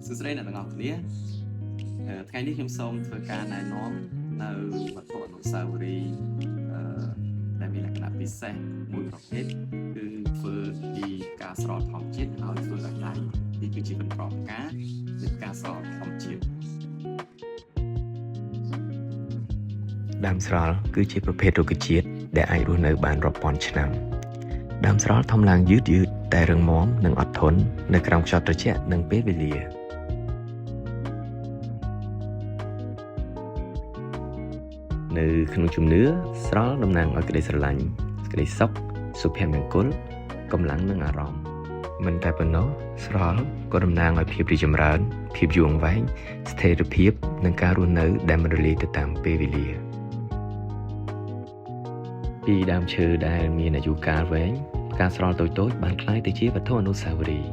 សួស្តីអ្នកទាំងអស់គ្នាថ្ងៃនេះខ្ញុំសូមធ្វើការណែនាំនៅវត្ថុអនុស្សាវរីយ៍ដែលមានលក្ខណៈពិសេសមួយប្រភេទគឺធ្វើពីផ្កាស្រល់ធម្មជាតិហើយធ្វើដោយដៃនេះគឺជាកន្ត្រកផ្កានៃផ្កាស្រល់ធម្មជាតិ ដើមស្រល់គឺជាប្រភេទរុក្ខជាតិដែលអាចរស់នៅបានរាប់ពាន់ឆ្នាំដើមស្រល់ធំឡើងយឺតយឺតតែរឹងមាំនិងអត់ធន់នៅក្រោមខ្យល់ត្រជាក់និងពេលវេលា នៅក្នុងជំនឿស្រល់តំណាងឲ្យក្តីស្រឡាញ់សេចក្តីសុខសុភមង្គលកម្លាំងនិងអារម្មណ៍មិនតែប៉ុណ្ណោះស្រល់ក៏តំណាងឲ្យភាពរីកចម្រើន ភាពយូរអង្វែងស្ថិរភាពនិងការរស់នៅដែលមិនរលាយទៅតាមពេលវេលា ពីដើមឈើដែលមានអាយុកាលវែងផ្កាស្រល់តូចៗបានក្លាយទៅជាវត្ថុអនុស្សាវរីយ៍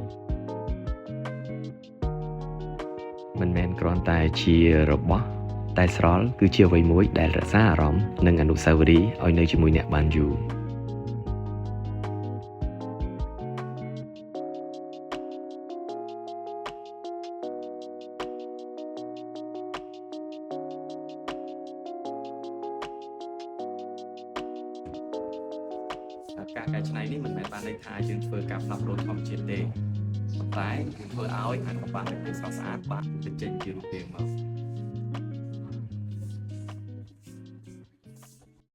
មិនមែនគ្រាន់តែជារបស់តែស្រល់គឺជាអ្វីមួយដែលរក្សាអារម្មណ៍និងអនុស្សាវរីយ៍ឲ្យនៅជាមួយអ្នកបានយូរ ការកែច្នៃនេះមិនមែនបានន័យថាយើងធ្វើការផ្លាស់ប្ដូរធម្មជាតិទេប៉ុន្តែគឺធ្វើឲ្យអាកប្បៈនៃភាពស្រស់ស្អាតបានបញ្ចេញជារូបរាងមក។